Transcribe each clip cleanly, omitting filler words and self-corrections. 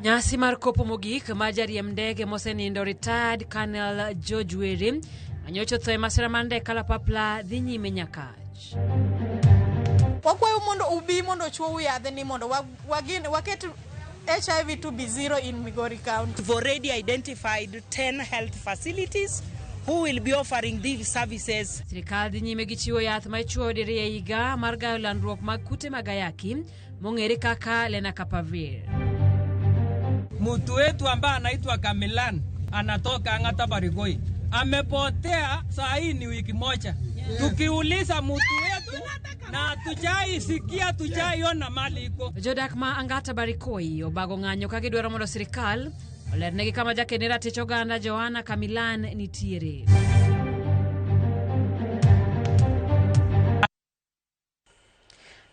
Nyasi mar kopo mogik mar jariemb ndege mosenindo retired Colonel George Were manyocha otho e masira mar ndek kalapapla dhi nyime Nyakach. Wakwayo mondo ubi mondo ochuowu yadhni mondo wagin waket HIV to be zero in Migori County. We've already identified 10 health facilities who will be offering these services. Sirikal dhi nyime gi chiwo yath ma ichuoyo diriyo e higa mar gayo landruok mag kute mag ayaki mong'ere kaka Lenacapavir. Mtu wetu ambaye anaitwa Kamilan anatoka Ang'ata Barigoi amepotea saa hii ni wiki moja. Tukiuliza mtu wetu na hatujai sikia, hatujaiona mali iko. Jodak ma Angata Barikoi obago ng'anyo ka gidwaro mondo sirikal olernegi kama jaked ne ratich oganda Joanna Kamilan nitiere.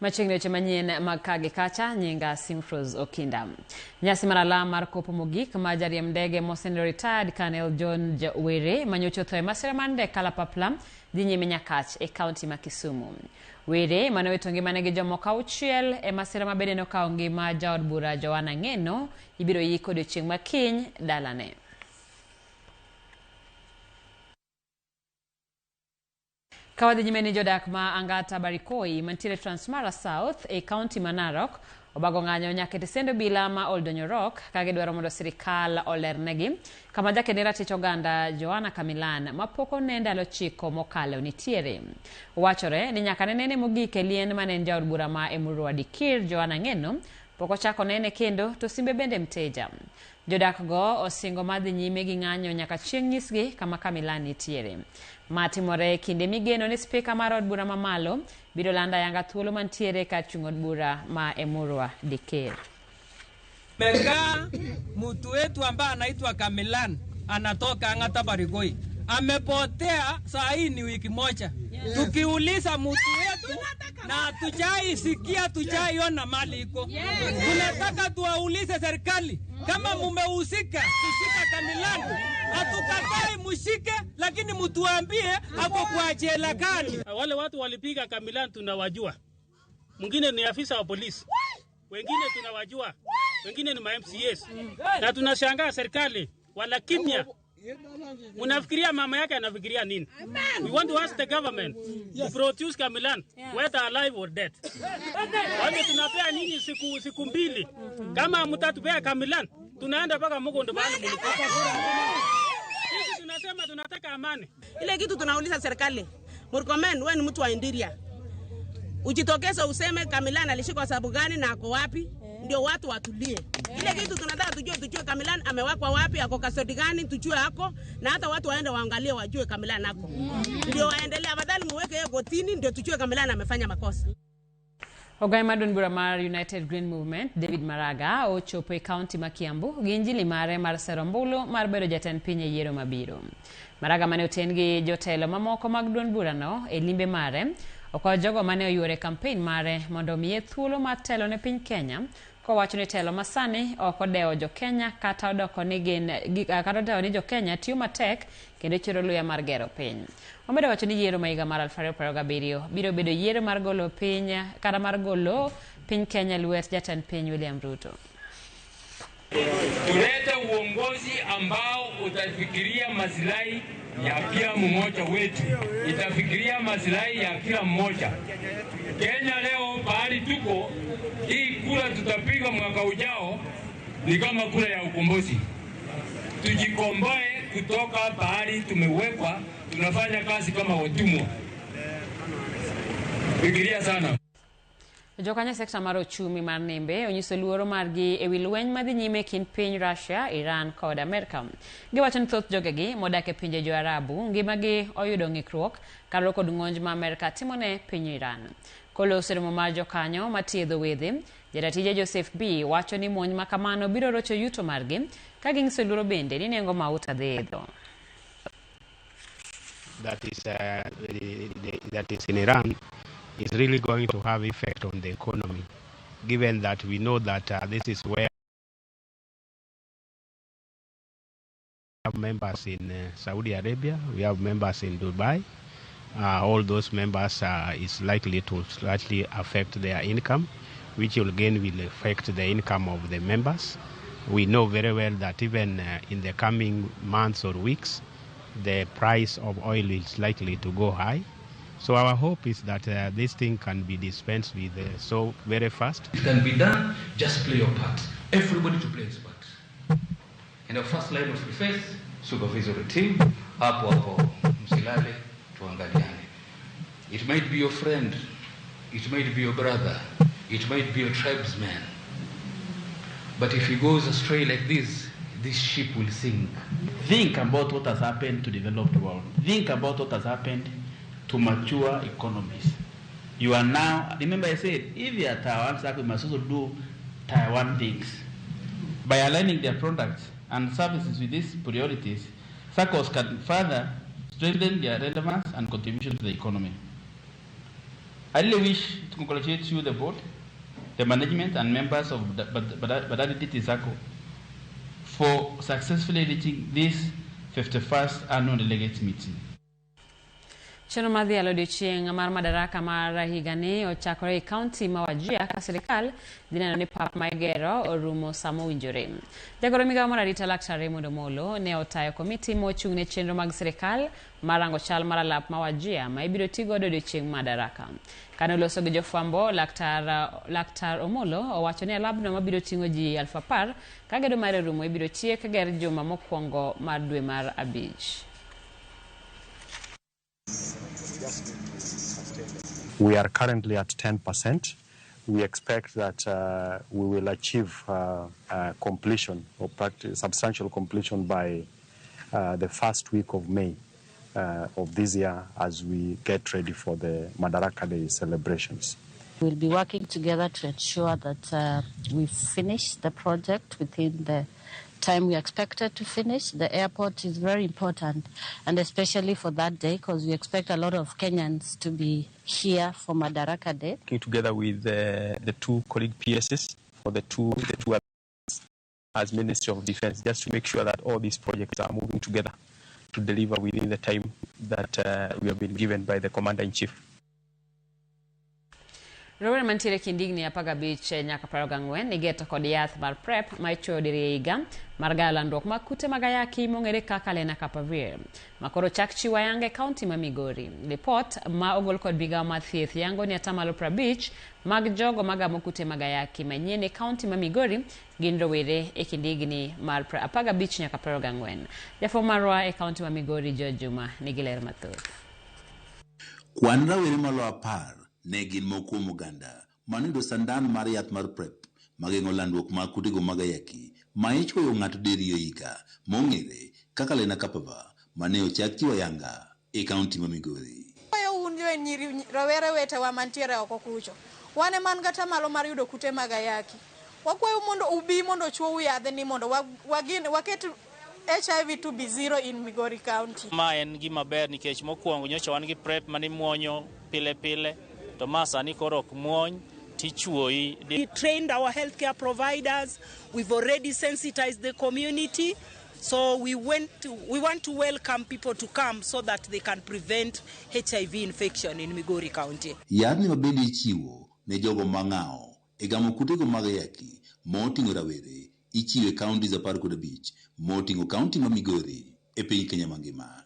Machiegni weche manyien mag ka gi kacha, nyinga Simfros Okinda. Nyasi mar alam mar kopo mogik ma jariemb ndege mosenindo retired Colonel John Were manyocha otho e masira mar ndek kalapapla dhi nyime Nyakach e kaunti ma Kisumu. Were mane owito ngimane gi jomoko auchiel e masira ma bende nokawo ngima jaod bura Joanna Ng'eno ibiro yik odiochieng' ma kiny dalane. Ka wadhi nyime ni jodak ma Angata Barikoi mantiere Transmara South e kaunti ma Narok obago ng'anyo nyaka e tesend obila ma Oldonyorok ka gidwaro mondo sirikal olernegi kama jaked ne ratich oganda Joanna Kamilan mapok one ndalo ochiko mokalo nitiere. Wachore ni nyaka ne nene mogik e lien mane en jaod bura ma Emurua Dikir Joanna Ng'eno pok ochako nene kendo to simbe bende mteja. Jodak go osingo mar dhi nyime gi ng'anyo nyaka chieng' nyisgi kama Kamilan nitiere. Ma timore e kinde migeno ni spika mar od bura mamalo biro lando ayanga thuolo mantiere kar chung' od bura ma Emurua Dikir. Mekaa mtu wetu ambaye anaitwa Kamilan anatoka Ang'ata Barigoi amepotea saa hii ni wiki moja. Tukiuliza mtu wetu na hatujai sikia, hatujaiona mali iko. Tunataka tuwaulize serikali kama mumehusika kushika Kamilan, hatukatai mushike, lakini mtuambie ako kwa jela gani. Wale watu walipiga Kamilan tunawajua, mwingine ni afisa wa polisi, wengine tunawajua, wengine ni ma MCAs, na tunashangaa serikali wala kimya. Unafikiria mama yake anafikiria nini? We want to ask the government to produce Kamilan whether alive or dead. Kwa hivyo tunapea nyinyi siku mbili. Kama mtatupea Kamilan, tunaenda mpaka Mugondo mahali mlikuwa. Sisi tunasema tunataka amani. Ile kitu tunauliza serikali, Murkomen, wewe ni mtu wa Indiria. Ujitokeze useme Kamilan alishikwa sababu gani na ako wapi, ndio watu watulie. Ile kitu tunataka tujue Kamilan amewekwa wapi, ako custody gani, tujue ako, na hata watu waende waangalie wajue Kamilan ako. Ndio waendelee, afadhali muweke yeye kotini ndio tujue Kamilan amefanya makosa. Ogai mar duond bura mar United Green Movement David Maraga ochopo e kaunti ma Kiambu gi injili mare mar sero ombulu mar bedo jatend piny e yiero mabiro. Maraga mane oten gi jotelo mamoko mag duond burano e limbe mare okwayo jogo mane oyuore campaign mare mondo omiye thuolo mar telo ne piny Kenya kowacho ni telo masani ok odewo jo Kenya kata odoko ni gin kata odewo ni jo Kenya tiyo matek kendo chwero luya mar gero piny. Omedo wacho ni yiero ma higa mar 2027 biro bedo yiero mar golo piny kata mar golo piny Kenya lwet jatend piny William Ruto. Tulete uongozi ambao utafikiria maslahi ya kila mmoja wetu, itafikiria maslahi ya kila mmoja. Kenya leo pahali tuko, hii kura tutapiga mwaka ujao ni kama kura ya ukombozi. Tujikomboe kutoka pahali tumewekwa, tunafanya kazi kama watumwa. Fikiria sana. Jokanyo sekta mar ochumi mar Nembe onyiso luoro margi ewi lweny madhi nyime e kind piny Russia, Iran kod Amerka. Giwacho ni thoth jogegi modak e pinje jo-Arabu ngimagi oyudo ng'ikruok kaluwore kod ng'onj ma Amerka timone piny Iran. Koloso romo mar jokanyo mathiedho wedhe, jaratije Joseph B wacho ni monj ma kamano biro rocho yuto margi ka ging'iso luoro bende ni nengo mauta dhi idho. That is in Iran is really going to have effect on the economy, given that we know that this is where we have members in Saudi Arabia, we have members in Dubai. All those members is likely to slightly affect their income, which will again will affect the income of the members. We know very well that even in the coming months or weeks, the price of oil is likely to go high. So our hope is that this thing can be dispensed with so very fast. It can be done, just play your part. Everybody to play his part. And our first line of defense, supervisory team, hapo hapo, msilale, tuangaliane. It might be your friend, it might be your brother, it might be your tribesman. But if he goes astray like this, this ship will sink. Think about what has happened to developed world. Think about what has happened to mature economies. You are now, remember I said, if you are Taiwan SACCO, you must also do Taiwan things. By aligning their products and services with these priorities, SACCOs can further strengthen their relevance and contribution to the economy. I really wish to congratulate you, the board, the management and members of the Bandari DT SACCO for successfully reaching this 51st annual delegates meeting. Chenro mar dhialo odiochieng' mar Madaraka mar higani ochakore e kaunti ma Wajir ka sirikal dhi neno ni pap ma igero orumo sama owinjore. Jagoro migao mar arita Laktar Raymond Omolo ne otayo komiti mochung' ne chenro mag sirikal mar rango chal mar alap ma Wajir ma ibiro tigodo odiochieng' Madaraka. Kane oloso gi jofwambo, Laktar Omolo owacho ni alabno mabiro ting'o ji 10,000 ka gedo mare orumo ibiro tiek ger juma mokwongo mar dwe mar 5. We are currently at 10%. We expect that we will achieve completion or substantial completion by the first week of May of this year as we get ready for the Madaraka Day celebrations. We'll be working together to ensure that we finish the project within the time we expected to finish. The airport is very important, and especially for that day, because we expect a lot of Kenyans to be here for Madaraka Day. Working together with the two colleague PSs for the two as Ministry of Defense, just to make sure that all these projects are moving together to deliver within the time that we have been given by the Commander-in-Chief. Rowere mantiere kind higni 15 nyaka 24 igeto kod yath mar PrEP ma ichuoyo diriyo e higa mar gayo landruok mag kute mag ayaki mong'ere kaka Lenacapavir makoro chak chiwo ayanga e kaunti ma Migori. Lipot ma ogol kod migao mar thieth yango ni 50% mag jogo magamo kute mag ayaki manyien e kaunti ma Migori gin rowere e kind higni mar 15 nyaka 24. Jafwambo marwa e kaunti ma Migori George Juma nigi ler mathoth. Kwan rawere maloyo 10 ne gin moko kuom oganda manoyudo sandan mar yath mar PrEP mageng'o landruok mag kutego mag ayaki ma ichwoyo ng'ato diriyo e higa mong'ere kaka Lenacapavir mane ochak chiwo ayanga e kaunti ma Migori. Kwayo un nyiri rowere wetewa mantiere oko kucho. Wan ema wan kata malo mar yudo kute mag ayaki. Wakwayo mondo ubi mondo ochuowu yadhni mondo waket HIV to be zero in Migori County. Ma en gima ber nikech mokwongo nyocha wan gi PrEP mane imuonyo pile pile. We trained our healthcare providers. We've already sensitized the community. So we want to welcome people to come so that they can prevent HIV infection in Migori County. Yadhni mabende ichiwo ne jogo mang'awo e gamo kutego mag ayaki moting'o rawere ichiwo e counties 15 moting'o kaunti ma Migori e piny Kenya mangima.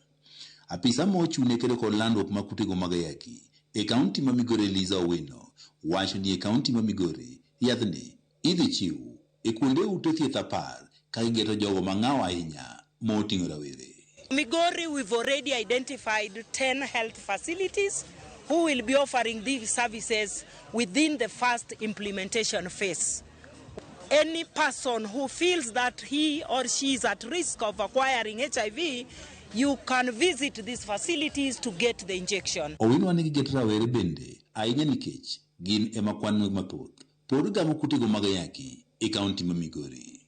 Apisa mochung' ne kedo kod landruok mag kutego mag ayaki e kaunti ma Migori Eliza Owino wacho ni e kaunti ma Migori yadhni idhi chiw e kuonde ute thieth 10 ka gigeto jogo mang'awo ahinya moting'o rawere. Migori, we've already identified 10 health facilities who will be offering these services within the first implementation phase. Any person who feels that he or she is at risk of acquiring HIV, you can visit these facilities to get the injection. Owino nigi geto rawere bende ahinya nikech gin ema kwan mathoth pod gamo kutego mag ayaki e kaunti ma Migori.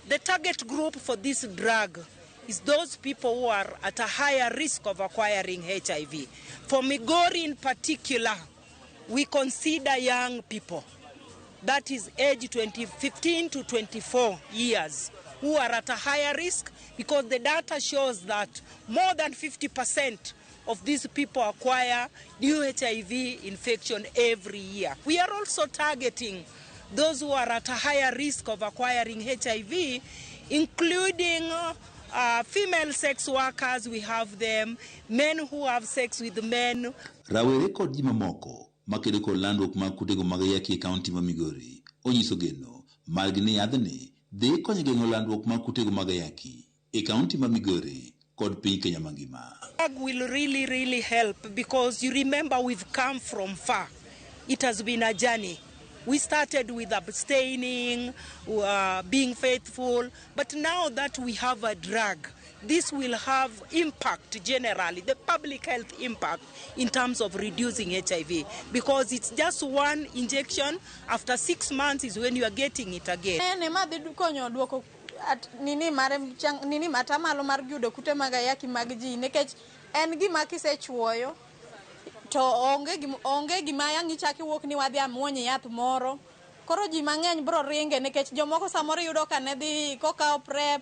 The target group for this drug is those people who are at a higher risk of acquiring HIV. For Migori in particular, we consider young people, that is age 15 to 24 years, who are at a higher risk because the data shows that more than 50% of these people acquire new HIV infection every year. We are also targeting Those who are at a higher risk of acquiring HIV, including female sex workers, we have them, men who have sex with men. Rawere kod ji mamoko makedo kod landruok mag kutego mag ayaki e kaunti ma Migori onyiso geno margi ni yadhni dhi konyo geng'o landruok mag kutego mag ayaki e kaunti ma Migori kod piny Kenya mangima. Will really, really help because you remember we've come from far. It has been a journey. We started with abstaining, being faithful, but now that we have a drug, this will have impact generally, the public health impact in terms of reducing HIV, because it's just one injection. After 6 months is when you are getting it again. Nene madhi konyo duoko at nini mare nini matamalo mar yudo kute mag ayaki mag ji nikech en gima kisechuoyo to onge gima yang ichaki wuok ni wadhi amuony yath moro. Koro ji mang'eny bro ringe nikech jomoko samoro yudo ka ne dhi kokawo PrEP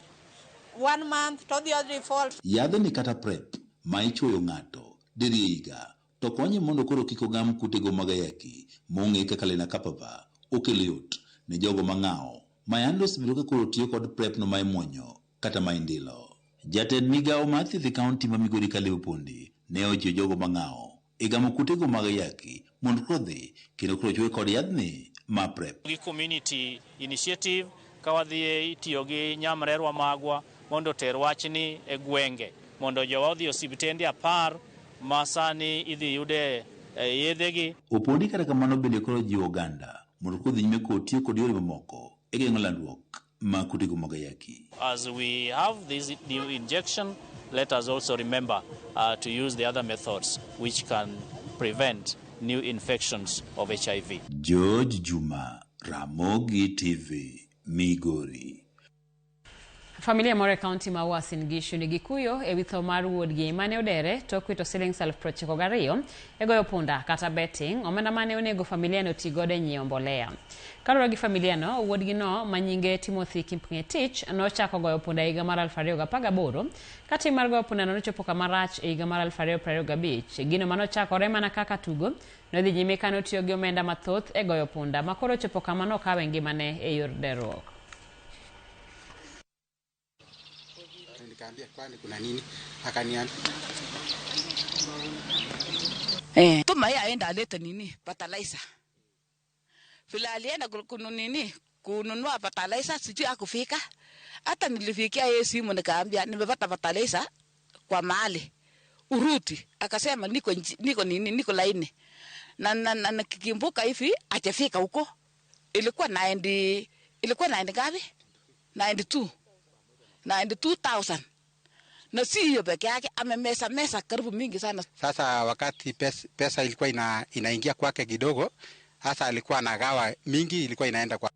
1 month to dhi default. Yadhni kata PrEP ma ichuoyo ng'ato diriyo higa to konye mondo koro kik ogam kutego mag ayaki mong'e kaka lenacapavir okelo yot ne jogo mang'awo ma yande osebedo ka koro tiyo kod PrEP no ma imuonyo kata ma indilo. Jatend migawo mar thieth e kaunti ma Migori Caleb Opondi ne ojiwo jogo mang'awo e gamo kutego mag ayaki mondo koro dhi kendo koro chwe kod yadhni ma PrEP. Gi community initiative ka wadhi tiyo gi nyamrerwa magwa mondo ter wachni e gwenge mondo jowa odhi osiptende 10 ma sani idhi yude yedhegi. Opondi kata kamano bende koro jiwo oganda mondo koro dhi nyime kod tiyo kod yore mamoko e geng'o landruok mag kutego mag ayaki. As we have this new injection, let us also remember to use the other methods which can prevent new infections of HIV. George Juma, Ramogi TV, Migori. Familia moro e kaunti ma Uasin Gishu nigi kuyo ewi tho mar wuodgi mane odere tok wito siling 92,000 e goyo punda kata betting, omenda mane onego familia no ti godo e nyiewo mbolea. Kaluwore gi familia no, wuodgi no manyinge Timothy Kipng'etich nochako goyo punda e higa mar 2018 ka tim mar goyo punda no nochopo kama rach e higa mar 2025. Gino manochakore mana kaka tugo nodhi nyime ka notiyo gi omenda mathoth e goyo punda ma koro ochopo kama nokawe ngimane e yor derruok. Nikaambia kwani kuna nini, akaniambia tuma yeye aenda alete nini fertilizer. Vile alienda kununini kununua fertilizer sijui akufika. Hata nilifikia yeye simu nikaambia nimepata fertilizer kwa mahali uruti, akasema niko nini niko laini. Na nikikimbuka hivi achafika huko. Ilikuwa 90, ilikuwa 90 ngapi? 92. 92,000. Na si hiyo peke yake, amemesa mesa karibu mingi sana. Sasa wakati pesa ilikuwa inaingia kwake kidogo, hasa alikuwa anagawa mingi ilikuwa inaenda kwa,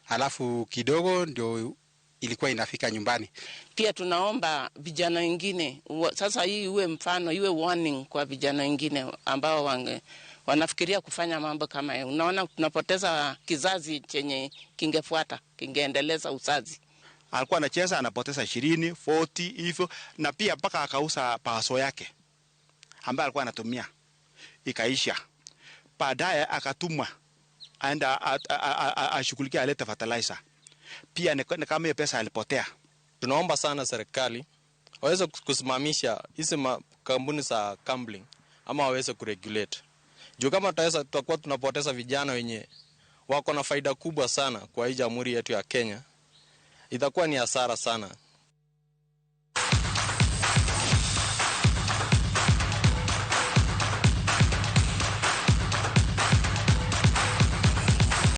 alafu kidogo ndio ilikuwa inafika nyumbani. Pia tunaomba vijana wengine, sasa hii iwe mfano, iwe warning kwa vijana wengine ambao wanafikiria kufanya mambo kama hayo. Unaona tunapoteza kizazi chenye kingefuata, kingeendeleza uzazi. Alikuwa anacheza anapoteza 20, 40 hivyo, na pia mpaka akauza paso yake ambayo alikuwa anatumia ikaisha. Baadaye akatumwa aenda ashughulikie alete fertilizer. Pia ni kama hiyo pesa alipotea. Tunaomba sana serikali waweze kusimamisha hizi kampuni za gambling ama waweze kuregulate. Juu kama tutakuwa tunapoteza vijana wenye wako na faida kubwa sana kwa hii jamhuri yetu ya Kenya, itakuwa ni hasara sana.